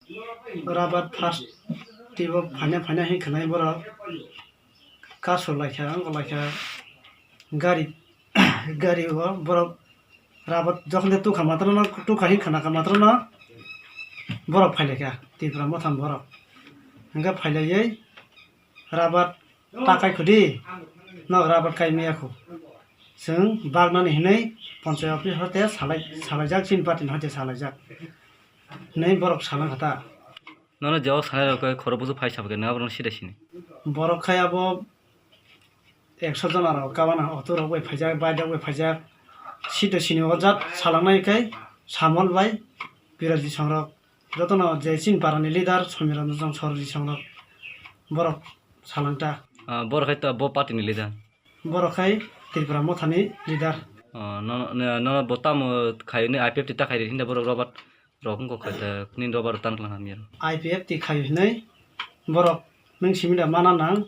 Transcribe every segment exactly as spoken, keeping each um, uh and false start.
Rabat first twibo phaina phaina hin khanai borok kasu laikha, wngkha laikha gari, gari o borok rabat jokhon de tukha matrono, tukha hin khana kha matrono borok phailaikha Tipra Mothani borok. Hingkhe phailaiwi rabat ta kaikhudi, nok rabat kaimaya khu. Chwng baknani hinwi ponchayat office hoite salai, salaijak, chini party ni hoite salaijak hinwi borok salangkha ta. Nono je o sanai rok khe khoro busu phai sabakhe nang abono sida sini. Borok khai abo ekso jona rok kabana auto rok bai phaijak, bike rok bai phaijak. Sida sini o jat salangnai khai Samol bai Birajit Songrok. Jotono je chini parani leader Somiranjan Sorji Songrok borok salangta. Ah, borok hai to bo party ni leader. Borok khai Tripura Mothani leader. Oh, no, no, no, bo tamo khai ni I P F T ta khai hinda borok Robert rok wngkha kha ta, nini Robert rok tan klang hamya. I P F T khai hinwi borok nwng simi da mana nang,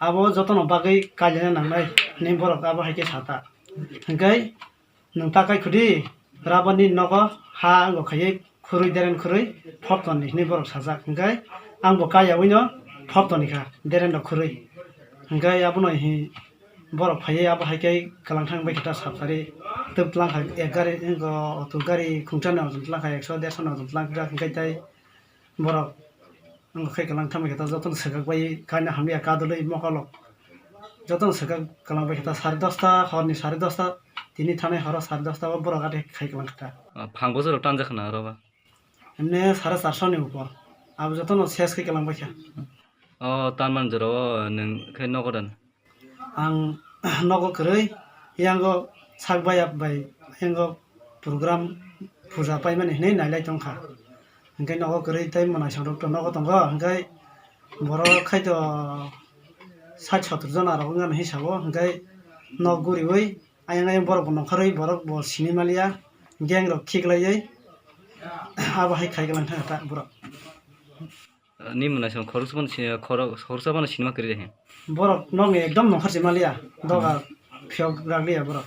abo jotono bagwi kailina nangnai hinwi borok abo hai khe sata. Hingkai nwng ta kaikhudi, rabani nogo ha wngkha khaiwi khurui deren khurui phop toni hinwi borok sajak. Hingkai ang bo kaiyaui no phop toni kha deren rok khurui. Hingkai abono hi borok phaiwi abo hai khe kwlangthang bai khe ta sapsari twp tlang kha, ek gari wngkha auto gari khungsa no tlang kha, ekso derso no tlang kha, hingkai tai borok wngkha khe kwlangthang bai khe ta jotono swkak bai kaina hamya kadulwi mokolok jotono swkak kwlang bai khe ta sare dosta, horni sare dosta, tini thanai horo sare dosta o borok ade khai kwlang kha ta. Ah, phang bwswk rok tanjak khna oro ba? Emne sare charso ni upor. Abo jotono ses khe kwlang bai kha. O tanman jora o nwng khe nogo dan? Ang nogo kwrwi, yango sak bayap bai, yango program puja paimani hinwi nailai tongkha. Hingke nogo kwrwi tei mwnaisong rok to nogo tongo, hingke borok khai to sat sotor jona rok wngya hinwi sabo, hingke nok guriwi ayang ayang borok bo nongkhorwi borok bo sini maliya, gang rok khiklaiwi abo hai khai kwlang thangkha ta borok. Ni mwnaisong khoroksa phano si-, khorok-, khoroksa phano sinima kwrwi de he. Borok nokni ekdom nongkhor se maliya, doga phiyok rak liya borok.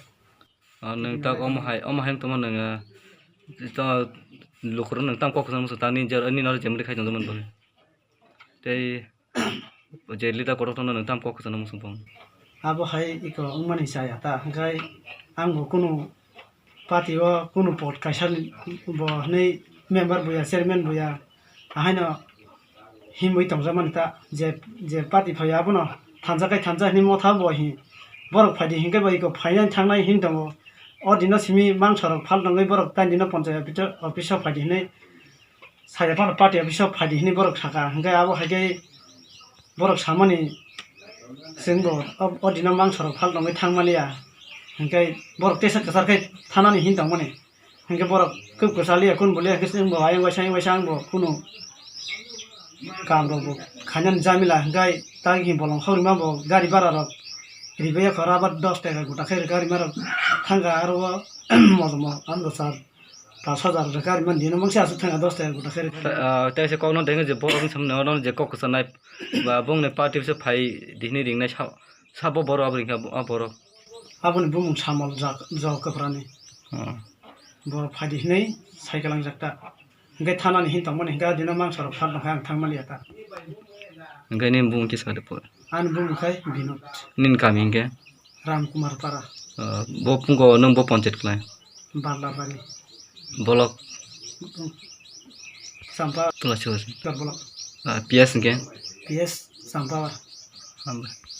Ah, nwng tak omo hai, omo hai wng tongma nwng, ah, to lukurok nwng tam kok kwchangma swng ta, nini je, nini oro jemri khai tongjakmani bagwi. Tei je leader kotor tongno nwng tam kok kwchangma swng tong. Abo hai iko wngmani chaya ta, hwnkhe ang bo kunu party o kunu pot kaisa bo hinwi member buya, chairman buya, ahaino himwi tongjakmani ta, je, je party phaiya abono thansa khai thansa hinwi motha bo hi, borok phaidi hinkhe bo iko phainai thangnai hin tongo. O dino simi mangsa rok phal tongwi borok taini dino ponchayat office o phaidi hinwi saya phano party office o phaidi hinwi borok saka, hinkhe abo hai khe borok samani chwngbo o, o dino mangsa rok phal tongwi thangmaliya, hinkhe borok teisa kwchar khai thanani hin tongmani. Hinkhe borok kwb kwchaliya, kun boliya, hinkhe chwngbo ayang waisa, ayang waisa, ang bo kunu kam rok bo khainani jamila, hinkhe tang hi bolong hoknima bo gari bara rok ribaiya kho, rabar dos taka gota khe gari mara thangkha, aro o mojomo ang bo sar pas hajar gari man dino mangse aswk thangkha, dos taka gota khe. Ah, tei se kokno dengkhe je borok ni samne ono je kok kwchanai ba bongni party se phai dihini ringnai sa, sabo borok abo ringkha, ah, borok. Aboni bumung Samol jak, jok kwphrani. Oh. Borok phaidi hinwi sai kwlangjak ta. Hwnkhe thanani hin tongmani hwnkhe adino mangsa rok phar tongkha ang thangmaliya ta. Hwnkhe nini bumung kisa de pore? Ani bumung khai Binod. Nini kami hwnkhe? Ramkumar Para. Ah, bo pungo nwng bo ponchayat khlai? Barlabari. Bolok? Champa. Tula siwa se. Bolok. Ah, P S hwnkhe? P S Champa. Champa.